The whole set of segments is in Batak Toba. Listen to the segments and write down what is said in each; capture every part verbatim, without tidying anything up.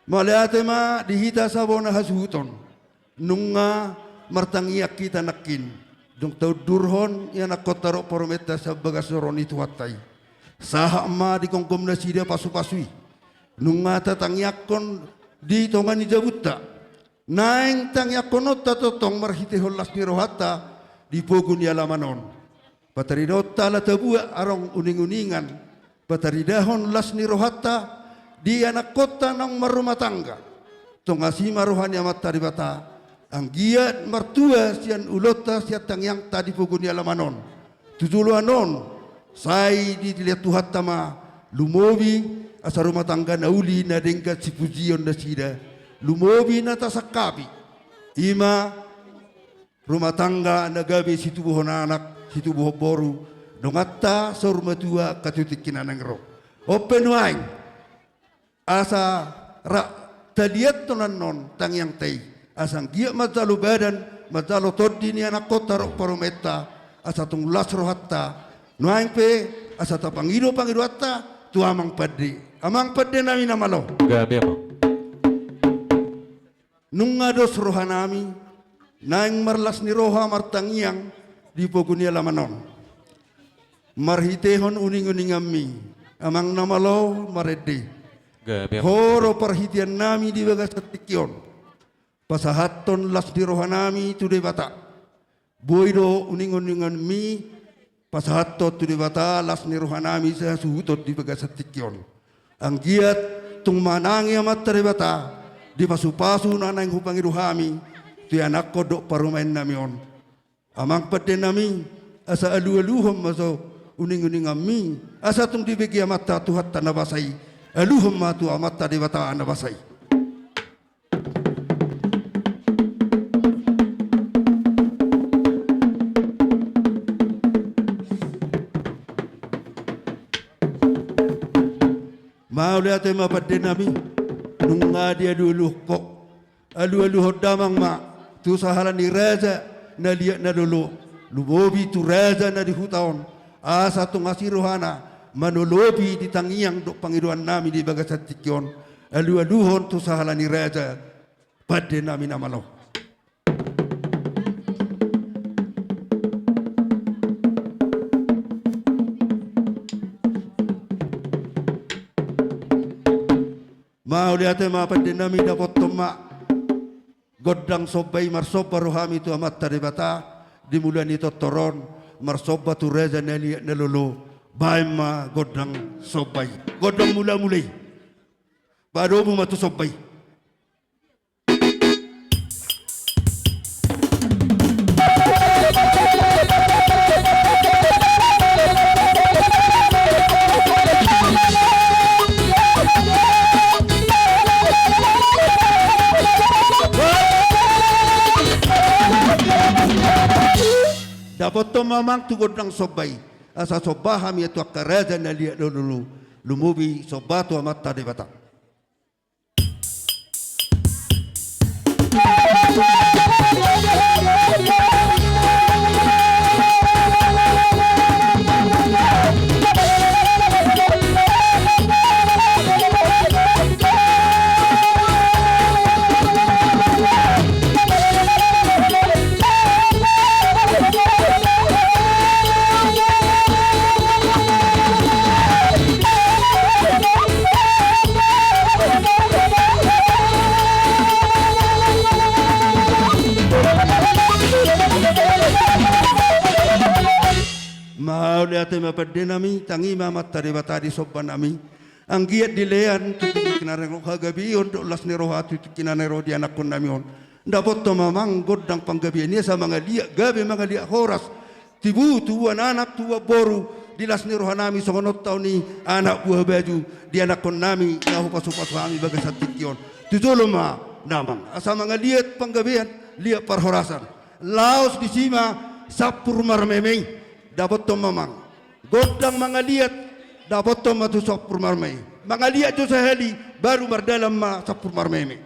Mauliate ma di hita sabona hasuhuton. Nunga martangiang hita nangkin. Dung taundurhon ianakkonta dohot parumaenta sian bagas joro ni Tuhanta i. Sahat ma di gomgom nasida pasupasu i. Nunga tatangiangkon di tonga ni jabunta. Naeng tangiangkononta tongtong marhitehon las ni rohanta di pogu ni alaman on. Pataridahonta ala tabuat adong uninguningan, pataridahon las ni rohanta di anakkonta naung marrumah tangga. Tong asi ma roha ni Amanta Debata, anggiat martua sian ulaonta sian tangiangta di pogu ni alaman on. Tu joloan on, sai dilehon Tuhanta ma lumobi asa rumah tangga na uli na denggan sipujion nasida, lumobi na tasangkapi. I ma rumah tangga na gabe situbuhon anak, situbuhon boru, donganta saur matua angka tu tingki na naeng ro. On pe nuaeng, asa ra taliathon annon tangiangta i, asa anggiat manjalo badan, manjalo tondi ni anakkonta dohot parumaenta, asa tung las rohanta. Nuaeng pe, asa tapangido pangidoanta tu amang pande. Amang pande nami na malo. Gabe, amang. Nunga dos rohanami naeng marlas ni roha martangiang di pogu ni alaman on. Marhitehon uninguninganmi, amang na malo marende. Gabe, amang. Ho do parhiteannami di bagasan tingki on. Pasahathon las ni rohanami tu Debata. Boi do uninguninganmi pasahathon tu Debata las ni rohanami sahasuhuton di bagasan tingki on. Anggiat tung manangi Amanta Debata di pasupasu na naeng hupangido hami tu ianakkon dohot parumaennami on. Amang pandenami, asa alualuhon ma jo uninguninganmi, asa tung dibege Amanta Tuhanta na basa i, aluhon ma tu Amanta Debata na basa i. Mauliate ma pandenami, nunga dialualuhon ho. Alualuhon damang ma tu sahala ni raja na liat na lolo, lumobi tu raja na di huta on, asa tung asi rohana manolopi di tangiang dohot pangidoannami di bagasan tingki on. Alualuhon tu sahala ni raja, pandenami na malo. Mauliate ma pandenami, dapothon ma gondang somba i. Marsomba rohami tu Amanta Debata di mula ni tortor on, marsomba tu raja na liat na lolo. Baen ma gondang somba i, gondang mulamula i. Padomu ma tu somba i. Dapothon ma amang tu gondang somba i, asa somba hami tu angka raja na liat na lolo, lumobi somba tu Amanta Debata. Mauliate ma pandenami, tangi ma Amanta Debata di sombanami. Anggiat dilehon tu tingki na naeng ro hagabeon dohot las ni roha tu tingki na naeng ro di anakkonnami on. Dapothon ma amang gondang panggabean i asa mangaliat gabe, mangaliat horas. Tibu tubuan anak, tubuan boru, di las ni rohanami songon on taon i anak buah baju di anakkonnami na hupasupasu hami bagasan tingki on. Tu jolo ma damang asa mangaliat panggabean, liat parhorasan. Laos disi ma sampur marmeme i. Dapothon ma amang gondang mangaliat, dapothon ma tu sampur marmeme i. Mangaliat jo sahali, baru mardalan ma sampur marmeme i.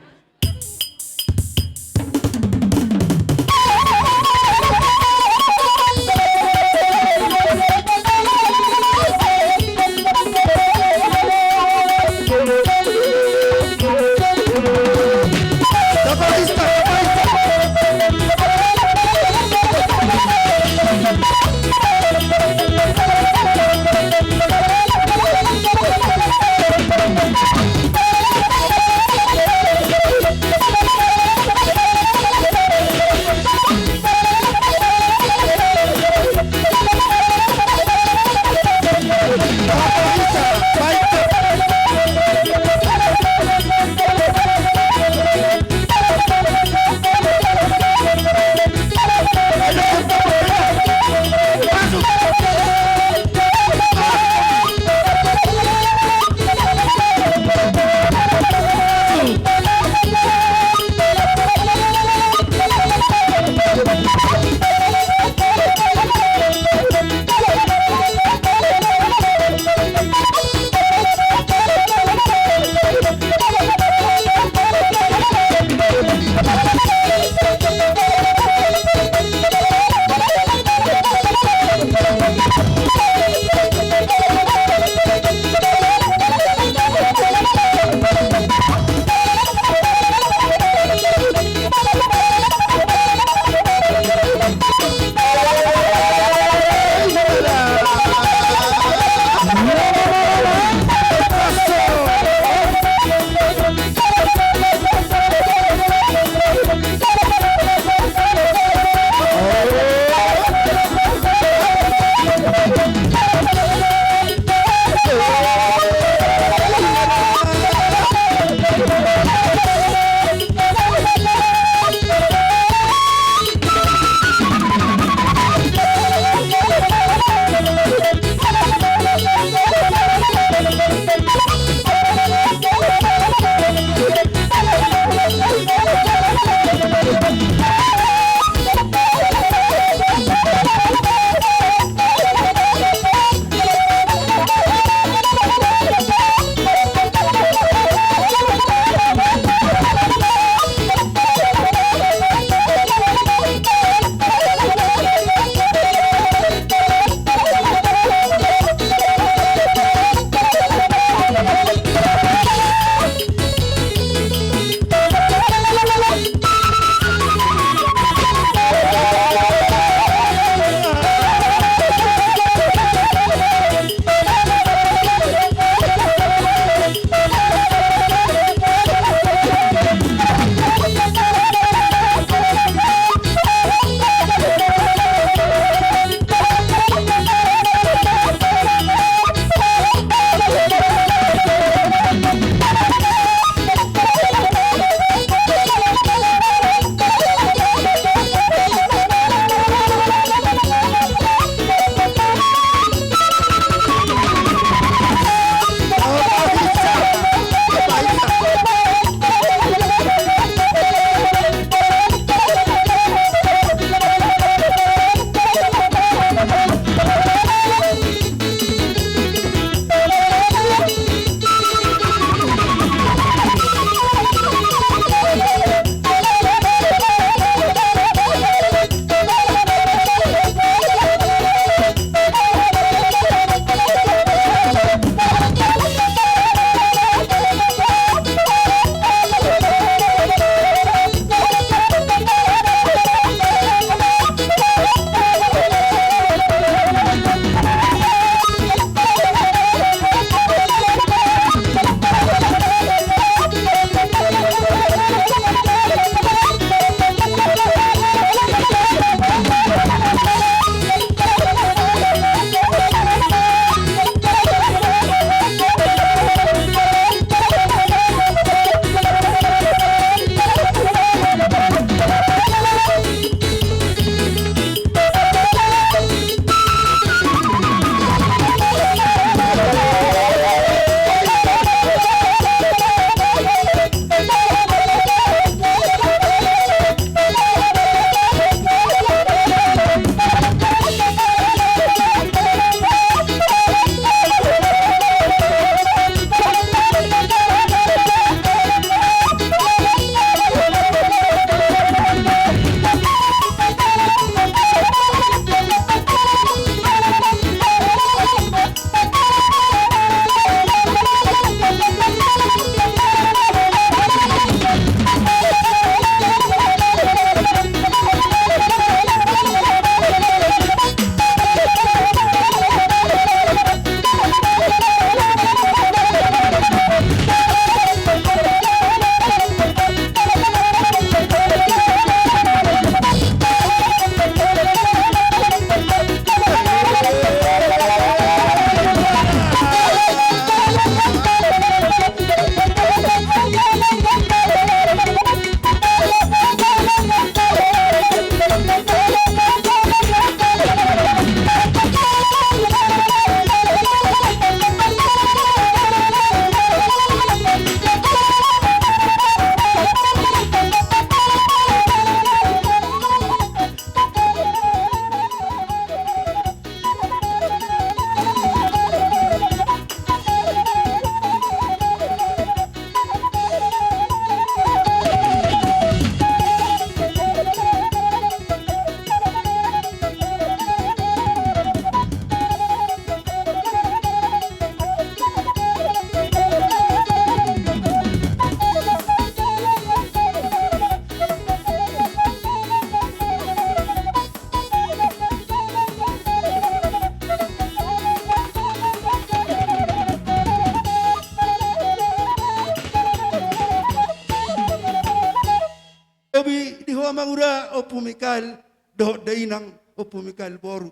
Amangura Ompu Mikael dohot dainang Ompu Mikael boru.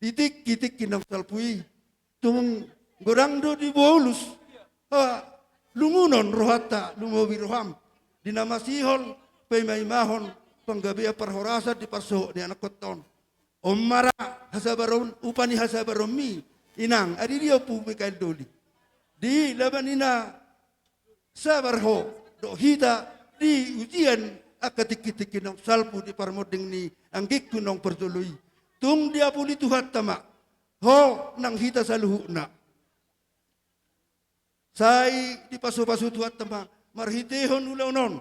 Di tingki-tingki naung salpu i, tung godang do di bolus, ah, lungunon rohanta lumobi roham di na masihol paima-imahon panggabean parhorasan di parsohot ni anakkonta on. On ma ra hasabaron, upa ni hasabaronmi, inang, adi dia Ompu Mikael doli. Di laba ni na sabar ho dohot hita di ujian angka tingki-tingki naung salpu di parmonding ni anggingku naung parjolo i. Tung diapuli Tuhanta ma ho nang hita saluhutna. Sai dipasu-pasu Tuhanta ma marhitehon ulaon on,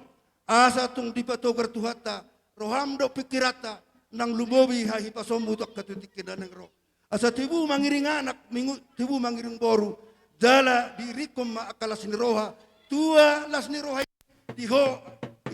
asa tung dipatogar Tuhanta roham dohot pingkiranta nang lumobi hahipasonmu tu angka tingki na naeng ro. Asa tibu mangiring anak, mingu-, tibu mangiring boru, jala diiringhon ma angka las ni roha, tua las ni roha i di ho,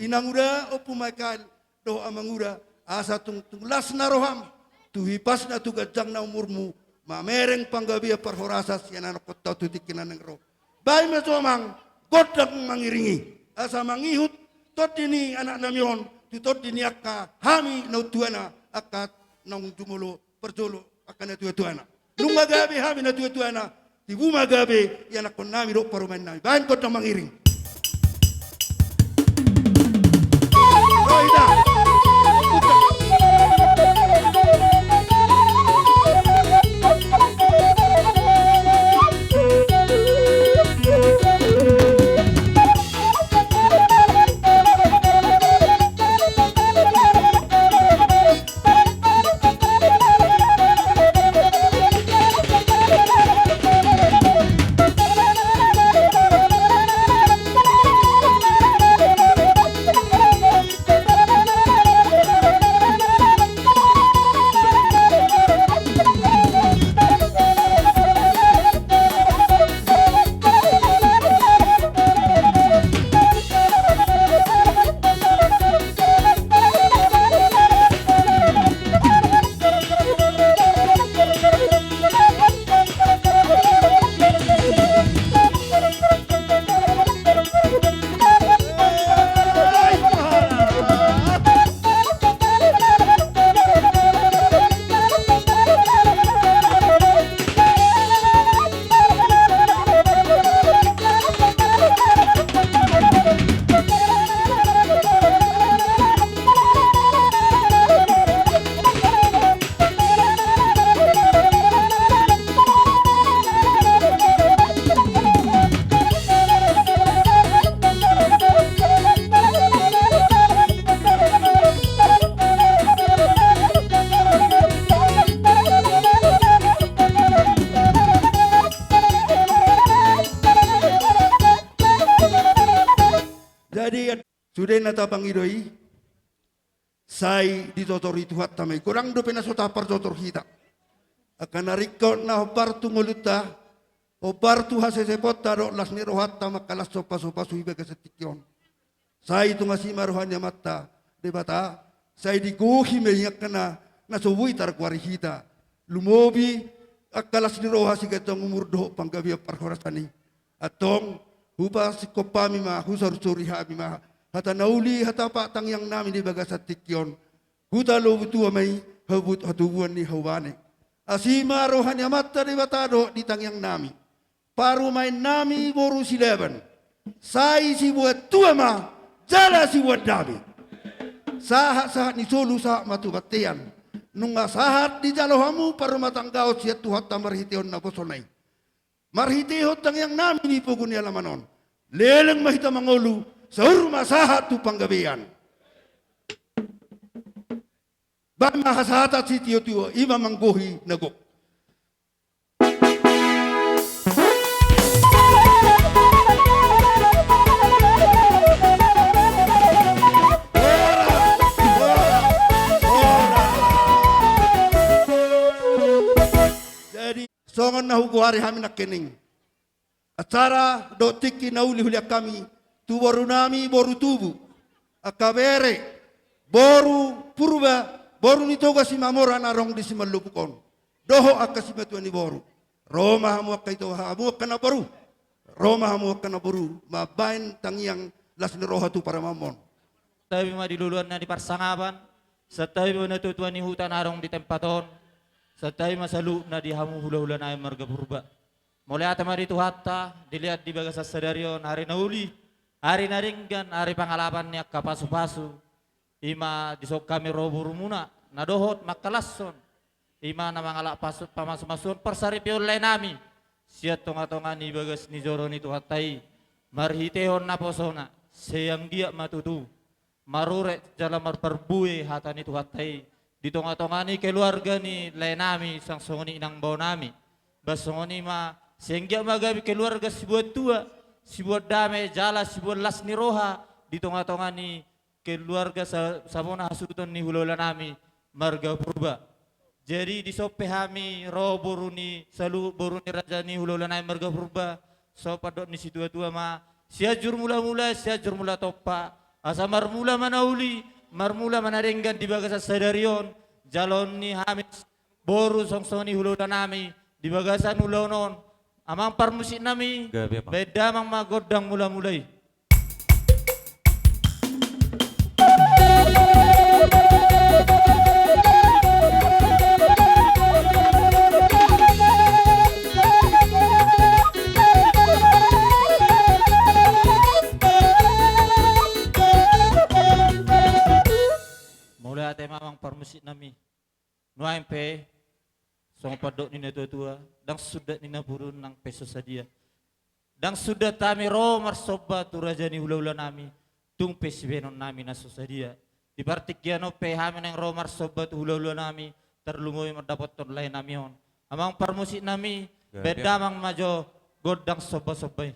inangula Ompu Mikael, dohot amangula, asa tung, tung las na roham, tu hipasna tu ganjangna umurmu, mamereng panggabean parhorasan sian anakkonta tu tingki na naeng ro. Baen ma jo amang, gondang mangiringi, asa mangihut tondi ni anaknami on tu tondi ni angka hami naung tuana, angka naung jumolo parjolo, angka natua-tuana. Nunga gabe hami natua-tuana, tibu ma gabe ianakkonnami dohot parumaennami. Baen gondang mangiring. Oi, da. Jadi, sude na tapangido i, sai ditotori Tuhanta ma i. Godang dope na so tapartotor hita. Angka na ringkot na hombar tu ngolunta, hombar tu haseseponta dohot las ni rohanta ma angka las so pasu-pasu i bagasan tingki on. Sai tung asi ma roha ni Amanta Debata, sai digohi ma i angka na, na so boi targoari hita. Lumobi angka las ni roha, siganjang umur dohot panggabean parhorasan i. Antong, hupasingkop hami ma, husorsori hami ma hata na uli, hata pangtangiangnami di bagasan tingki on. Huta Lobutua ma i, habot hatubuan ni hau bane. Asi ma roha ni Amanta Debata dohot di tangiangnami. Parumaennami boru Silaban, sai siboan tua ma jala siboan dame. Sahat-sahat ni solu sahat ma tu bontean. Nunga sahat dijalo hamu parumatanggaon sian Tuhanta marhitehon naposona i. Marhitehon tangiangnami di pogu ni alaman on, leleng ma hita mangolu, saur ma sahat tu panggabean. Baen ma hasahatan sitio-tio, i ma manggohi na gok. Jadi, songon na hugoari hami nangkining, acara dohot tingki na uli hulean hami tu borunami boru tubu, angka bere, boru Purba, boru ni Toga Simamora na adong di Simalupuk on, dohot angka simatua ni boru. Ro ma hamu angka ito, hamu angka namboru. Ro ma hamu angka namboru mambaen tangiang las ni roha tu parumaenmon. Santabi ma di loloan na di parsangapan, santabi ma natuatua ni huta na adong di tempat on, santabi ma saluhutna di hamu hulahula nami marga Purba. Mauliate ma di Tuhanta, dilehon di bagasan sadari on ari na uli, ari na denggan, ari pangalapan ni angka pasupasu. I ma dison hami ro borumuna na dohot mangkalashon, i ma na mangalap pasu-, pamasumasuon parsaripeon lae nami sian tongatonga ni bagas ni joro ni Tuhanta i, marhitehon naposona. Sai anggiat ma tutu maruret jala marparbue hata ni Tuhanta i di tongatonga ni keluarga ni lae nami, sang songon i inang bao nami. Ba songon i ma, sai anggiat ma gabe keluarga sibuat tua, sibuat dame jala sibuat las ni roha di tongatonga ni keluarga sa-, sabona hasuhuton ni hulahula nami marga Purba. Jadi dison pe hami ro boru ni saluhut boru ni raja ni hulahula nami marga Purba, so pandok ni situatua ma, Sianjur Mulamula, Sianjur Mula Tompa, asa marmula ma na uli, marmula ma na denggan di bagasan sadari on, jaloon ni hami boru songon i hulahula nami di bagasan ulaon on. Amang parmusik nami, gabe ma, baen damang ma gondang mulamula i. Mauliate ma amang parmusik nami. Nuaeng pe, songon pandok ni natuatua, ndang sundat ni na pudun nang pe so sadia. Ndang sundat hami ro marsomba tu raja ni hulahula nami, tung pe sibahenon nami na so sadia. Di partingkian on pe hami naeng ro marsomba tu hulahula nami, tarlumobi mandapothon lae nami on. Amang parmusik nami, gabe, baen damang ma jo gondang sombasomba i.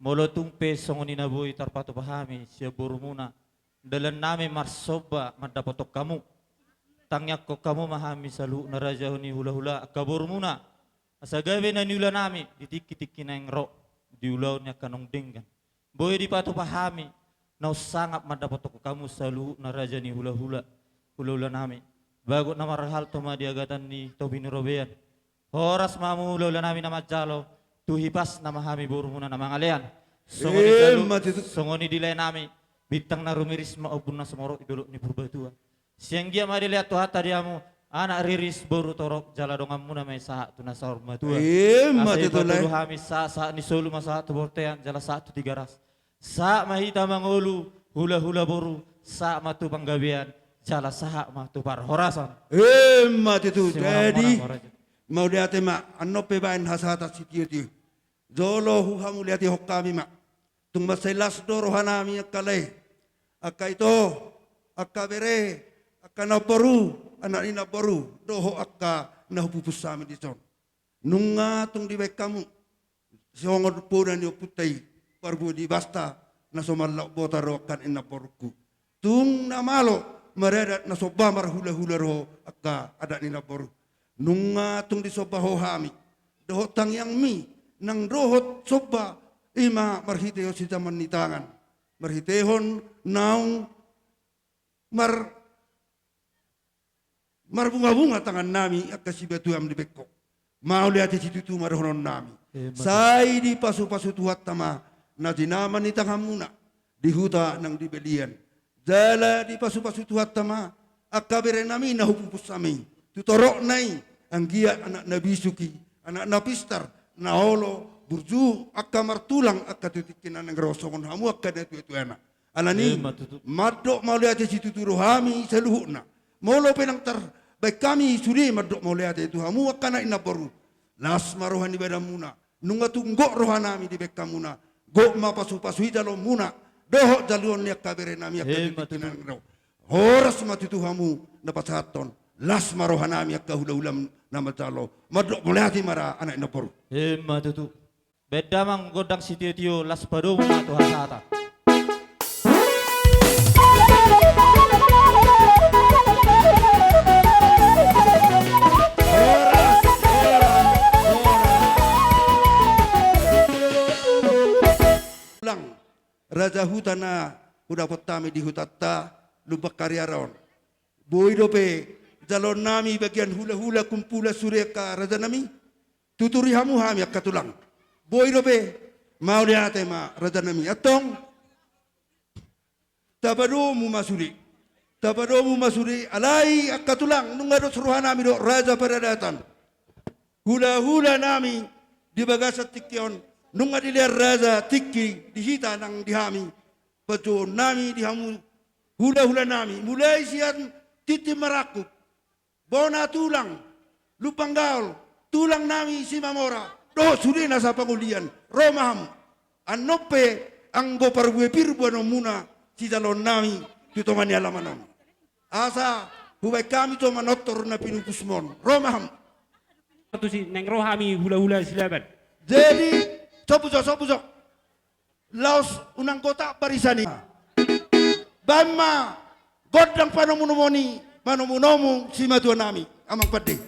Molo tung pe songon i na boi tarpatupa hami sian borumuna, dalan nami marsomba mandapothon hamu. Tangiangkon hamu ma hami saluhutna raja ni hulahula angka borumuna, asa gabe na niula nami di tingki-tingki naeng ro, di ulaon ni angka naung denggan. Boi dipatupa hami naung sangap mandapothon hamu saluhutna raja ni hulahula, hulahula nami. Bagot na marhalto ma di agatan ni topi ni robean. Horas ma hamu hulahula nami na manjalo, tu hipasna ma hami borumuna na mangalean. Songon i salu, songon i di lae nami, bintang na rumiris ma ombun na sumorop di dolok ni Purbatua. Sian dia ma dilean Tuhanta di hamu, anak riris boru torop jala donganmuna ma i sahat tu na saur matua. Asa i ma tutu lae. Patolu hami sahat, sahat ni solu ma sahat tu bontean jala sahat tu Tigaras. Sahat ma hita mangolu, hulahula boru, sahat ma tu panggabean, jala sahat ma tu parhorasan. Emma tutu. Jadi, mauliate ma, annon pe baen hasahatan sitio-tio. Jolo huhamauliatehon hami ma. Tung mansai las do roha nami angka lae, angka ito, angka bere, angka namboru, anak ni namboru, dohot angka na hupupusan hami dison. Nunga tung dibaen hamu songon poda ni ompunta i, parbue ni basta, na so mallaok bota do angka anak ni namborungku. Tung na malo maradat na somba marhulahula ro angka adat ni namboru. Nunga tung disomba ho hami dohot tangiangmi nang dohot somba, i ma marhitehon sijaman ni tangan, marhitehon naung mar marbungabunga tangannami angka sibatuam di bengkok. Mauliate situtu ma dohononnami. Emma tutu. Sai dipasupasu Tuhanta ma na jinama ni tanganmuna di huta nang di balian. Jala dipasupasu Tuhanta ma angka berenami na hupupus hami tu torop nai, anggiat anak na bisuk i, anak na pistar, na olo, burju, angka martulang, angka tu tingki na naeng ro songon hamu angka na tuatuana. Alani i, emma tutu, mandok mauliate situtu do hami saluhutna. Molo pe ndang tarbaen hami sude mandok mauliate tu hamu angka anak ni namboru, las ma roha ni badanmuna. Nunga tung gok rohanami dibaen hamuna, gok ma pasupasu i jaloonmuna dohot jaloon ni angka berenami angka, emma tutu, di tingki na naeng ro. Horas ma tutu hamu na pasahathon, las ma rohanami angka hulahula na manjalo. Mandok mauliate ma ra anak ni namboru. Emma tutu. Baen damang gondang sitiotio, las padomu ma tu hasahatan. Horas, horas, horas. Tulang, raja huta na hudapot hami di hutanta Lumban Kariara on. Boi dope jaloonnami bagian hulahula kumpulan sude angka rajanami? Tuturi hamu hami angka tulang. Boi dope? Mauliate ma rajanami. Antong tapadomu ma sude. Tapadomu ma sude, alai angka tulang, nunga dos rohanami dohot raja paradatan, hulahulanami di bagasan tingki on. Nunga dilean raja tingki di hita nang di hami, panjouonnami di hamu hulahulanami, mulai sian tintin marangkup, bona tulang, lumbang gaol, tulangnami Simamora dohot sude na sapangolian, ro ma hamu. Annon pe anggo parbue pir boanonmuna sijaloonnami tu tonga ni alaman on, asa hubaen hami jo manortor na pinupusmon, ro ma hamu. Tusi naeng ro hami hulahula Silaban. Jadi, sobu jo, sobu jo. Laos unang gotap barisan i. Baen ma gondang panomunomuni, manomunomu simatuanami, amang pande.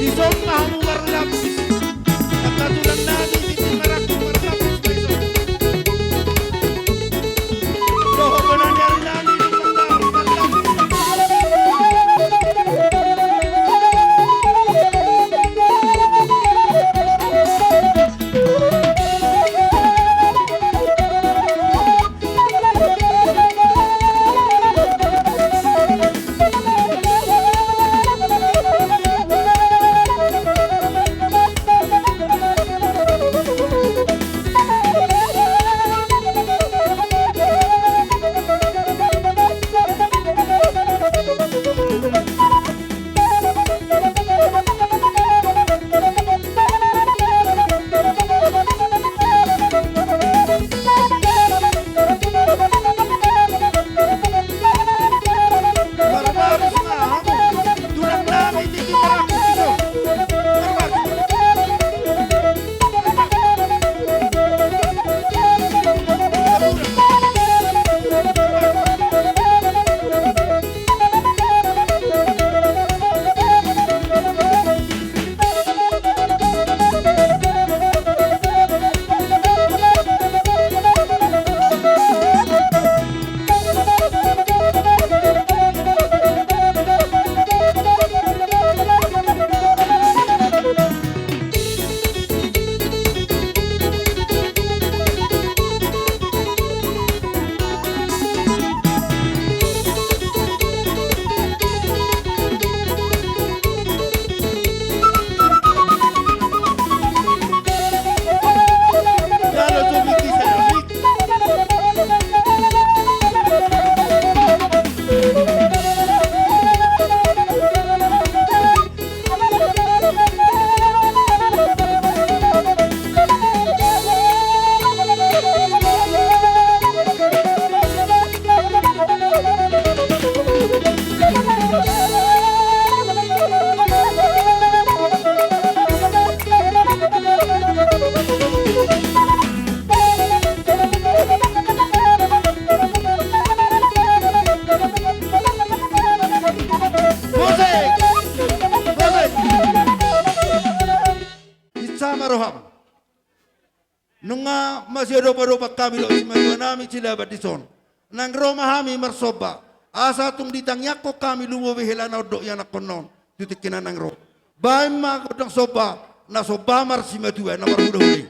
Dison ma hamu marlapis. Angka tulang nami tintin marangkup marlapis ma dison. Dohot bona ni ari nami di marlapis. Musik! Musik! Hinsa ma roham. Nunga masiadopadopan hami dohot simatua nami Silaban dison. Naeng ro ma hami marsomba. Asa tung ditangiangkon hami lumobi hela na ondok ianakhonna on. Tu tingki na naeng ro. Baen ma gondang somba, na somba marsimatua, na marhulahula i.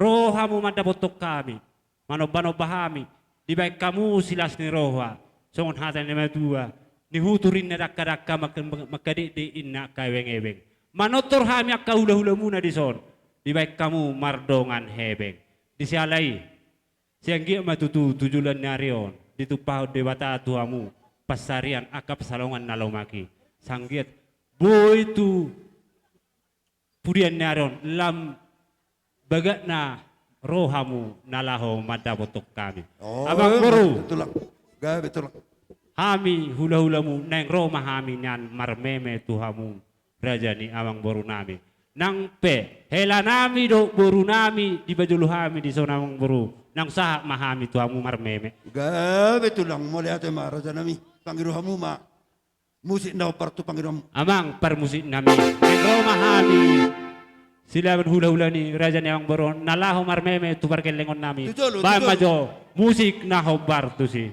ro hamu mandapothon hami, manombanomba hami, dibahen hamu silas ni roha, songon hata ni natuatua, nihutur inna dangkadangka, mangka-, mangkadekdek inna angka ebengebeng. Manortor hami angka hulahulamuna dison, dibahen hamu mardongan hepeng. Di siala i, sai anggiat ma tutu tu joloan ni ari on ditumpahon Debata tu hamu pansarian angka pansalongan na lomak i. Sai anggiat boi tu pudian ni ari on lam bagatna ro hamu na laho mandapothon hami. Oh, Amangboru. Gabe tulang. Gabe tulang. Hami hulahulamu naeng ro ma hami nian marmeme tu hamu, raja ni amangborunami. Nang pe helanami dohot borunami dipajolo hami dison, Amangboru, naung sahat ma hami tu hamu marmeme. Gabe tulang, mauliate ma, rajanami. Pangido hamu ma musik na hombar tu pangidoanmu. Amang parmusiknami, naeng ro ma hami silaban hulahula ni raja ni amangboru on na laho marmeme tu pargellengonnami. Tu jolo, tu jolo. Bahen ma jo musik na hombar tusi.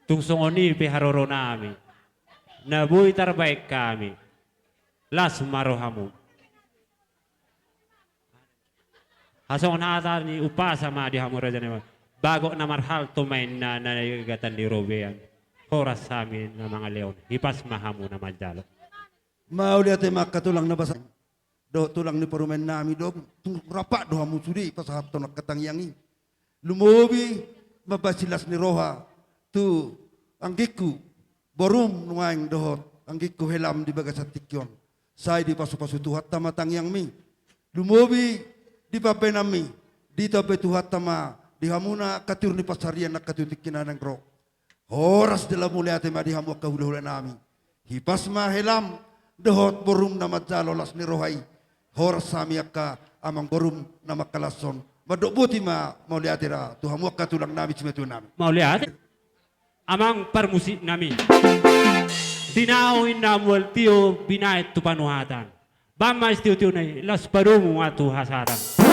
Tung songon i pe haroronami na boi tarbaen hami. Las ma rohamu. Hasongon hata ni umpasa ma di hamu raja ni bagot na marhalto ma inna na nigatan ni robean. Horas hami na mangalehon, hipas ma hamu na manjalo. Mauliate ma angka tulang na basa dohot tulang ni parumaennami, dohot tung rap do hamu sude pasahathon angka tangiang i. Lumobi mambahen las ni roha tu anggingku borum nuaeng dohot anggingku helam di bagasan tingki on. Sai dipasupasu Tuhanta ma tangiangmi. Lumobi di pambahenanmi, ditambai Tuhanta ma di hamuna angka tiur ni pansarian angka tu tingki na naeng ro. Horas jala mauliate ma di hamu angka hulahulanami. Hipas ma helam dohot borum na manjalo las ni roha i. Horas hami angka amang borum na mangkalashon. Mandok boti ma mauliate ra tu hamu angka tulangnami simatuanami. Mauliate. Amang parmusiknami. Tinahu inna mual tio binahen tu panuhatan. Bahen ma sitiotiona i, laos padomu ma tu hasahatan.